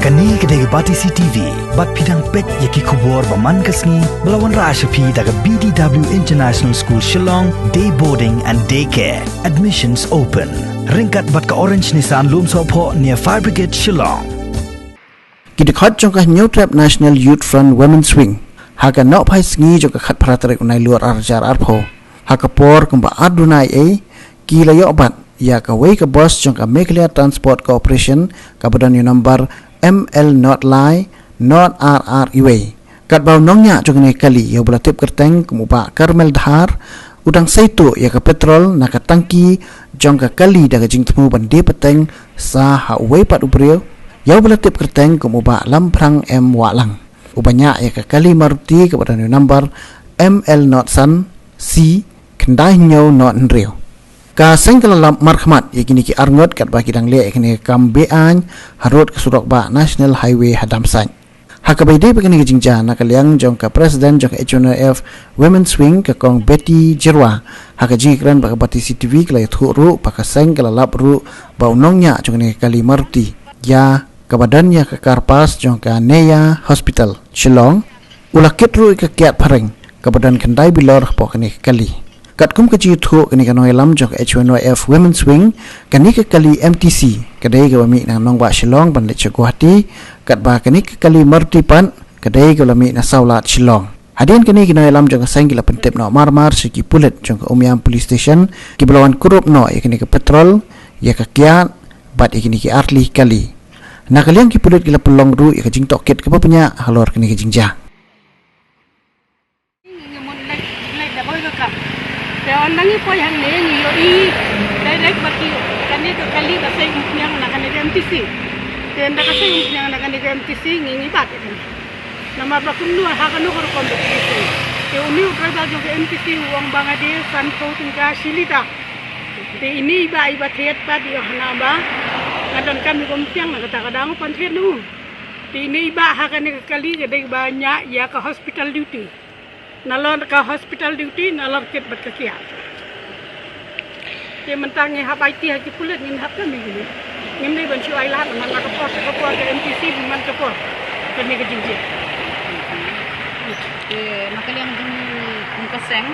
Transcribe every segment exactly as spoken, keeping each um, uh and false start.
Kane ka dei ka Batesi T V, bad phi dang peit ïa ki khubor ba man ka sngi, ba la wanrah sha phi da ka B D W International School Shillong, Day Boarding and Day Care. Admissions open. Ryngkat bad ka Orange Nissan Lumsohphoh near Fire Brigade Shillong. Ki dkhot jong ka Hynñiewtrep National Youth Front Women's Wing ha ka nohphai sngi jong ka khatphra tarik u Nailur ar hajar arphew, ha ka por kumba ar duna eiei, ki la ïoh bat ïa kawei ka bos jong ka Meghalaya Transport Corporation kaba don ïa u nombar M L not lai not ar ar iwei. Katba u nongñiah jong kane ka kali, ïa uba la tip kyrteng kum u Bah Karmel Dhar, u dang sei tuh ïa ka petrol na ka tangki jong ka kali da ka jingthmu ban die pateng sa ha uwei pat u briew, ïa uba la tip kyrteng kum u Bah Lamphrang M Wahlang, uba ñiah ïa ka kali Maruti kaba don ïa u nombar M L not san C khyndai hynñiew not hynriew. Ka seng ka la lap markhmat ïa kine ki arngut katba ki dang leh ïa kane ka kam be-aiñ harud ka surok bah National Highway ha Damsait. Ha kaba ïadei bad kane ka jingjia, na ka liang jong ka President jong ka H N Y F Women's Wing, ka Kong Betty Jyrwa, ha ka jingïakren bad ka Batesi T V, ka la ïathuh ruh ba ka seng ka la lap ruh ba u nongñiah jong kane ka kali Maruti, ïa kaba don ïa ka car park jong ka Neia Hospital Shillong, u la kit ruh ïa ka kiad phareng kaba don khyndai bilor hapoh kane ka kali. Katkum ka jingïathuh kane ka nongïalam jong ka H N Y F Women's Wing, kane ka kali M T C ka dei kaba mih na Nongbah Shillong ban leit sha Guwahati, katba kane ka kali Maruti pat ka dei kaba la mih na Sawlad Shillong. Hadien kane, ki nongïalam jong ka seng ki la pyntip noh marmar sha ki pulit jong ka Umiam Police Station, kiba la wan kurup noh ïa kane ka petrol, ïa ka kiad bad ïa kine ki artylli kali. Na ka liang ki pulit ki la pynlong ruh ïa ka jingtohkit kaba bniah halor kane ka jingjia. Ngi mut leit, leit da boi ka kam. Te ynda ngi poi hangne ngi ïohi direct ba ki, kane ka kali ka sei umphniang na kane ka M T C. Te ynda ka sei umphniang na kane ka M T C ngi, ngi bat ïa kane. Namar ba kumno, ha kano ka rukom ba ki sei. Te une u driver jong ka M T C u ong ba nga die sanphew tyngka shi litre. Te ine i bah iba thied pat i ong hana ba nga donkam ïa ka umphniang na kata ka daw nga pan thied na u. Te ine i bah ha kane ka kali ka dei ba ñiah ïa ka hospital duty. Nalor ka hospital duty, nalor kit bad ka kiad. Te mynta ngi hap aiti ha ki pulit, ngin hap kane kine. Ngim dei ban shu ailad, namar na ka por, ka por ka M T C, man ka por kane ka jingjia. Te na ka liang jong ngi kum ka seng,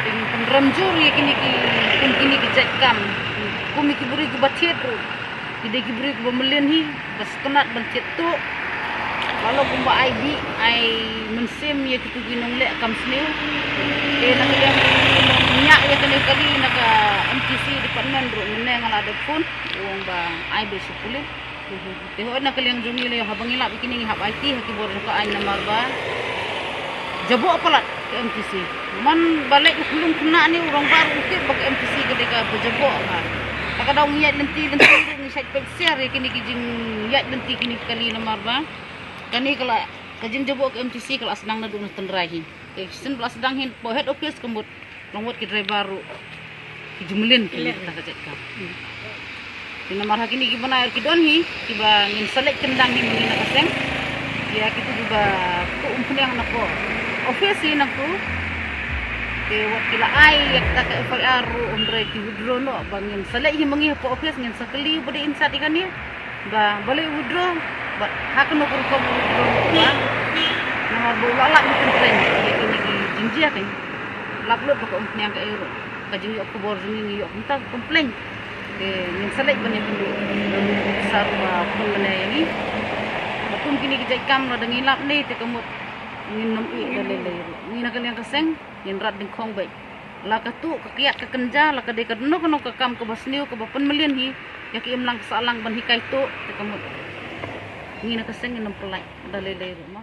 te ngi pynrem jur ïa kine ki, kum kine ki jait kam. Kum ïa ki briew kiba thied ruh, ki dei ki briew kiba mlien hi, ba sngewtynnat ban thied tuh. Ba long kumba ai dih ai mynsiem ïa kitu ki nongleh kam sniew. Te na ka liang nongñiah ïa kane ka kali, na ka M T C department ruh mynne nga la dep phone, u ong ba ai beit sha pulit. Te hooid, na ka liang jong ngi lei, haba ngi lap ïa kine ngi hap aiti ha ki bor jong ka aiñ namar ba jaboh palat ka M T C. Man ba leit u khyllung khynnah ne u rangbah ruh u tip ba ka M T C ka dei kaba jaboh ka. Ta ka daw ngi ïaid lynti lynti ruh ngi shait peit siar ïa kine ki jingïaid lynti kine ki kali namar ba kane ka la, ka jingjaboh ka M T C ka la sdang naduh na tynrai hi. Te shisien ba la sdang hi hapoh head office ka mut long wat ki driver ruh ki ju mlien kine, kata ka jait kam. Te namar ha kine ki bnai ruh ki don hi kiba ngin sa leit kyndang hi ma ngi na ka seng ïa kitu kiba tuh umphniang napoh office hi nangtu. Te wat ki la ai ïa kata ka F I R ruh, hynrei ki withdraw noh, ba ngin sa leit hi ma ngi hapoh office, ngin sa kylli ba dei inside ïa kane. Ba balei withdraw, ba ha kano ka rukom withdraw, ba namar ba u la lap ïa ka complaint ïa kine ki jingjia, kan lap lut ba ka umphniang kaei ruh. Ka jingïoh khubor jong ngi, ngi ïoh kumta ka complaint. Te ngin sa leit ban ïakynduh bad u officer ba pynlong ïa ngi. Ba kum kine ki jait kam lada ngi lap ne te ka mut ngin nym ïeh da lei lei ruh. Ngi na ka liang ka seng ngin rat dyngkhong beit. La ka tuh ka kiad ka kynja, la ka dei kano kano ka kam kaba sniew kaba pynmlien hi ïa ki imlang ka sahlang ban hikai tuh, te ka mut ngi na ka seng ngin nym pyllait da lei lei ruh mo.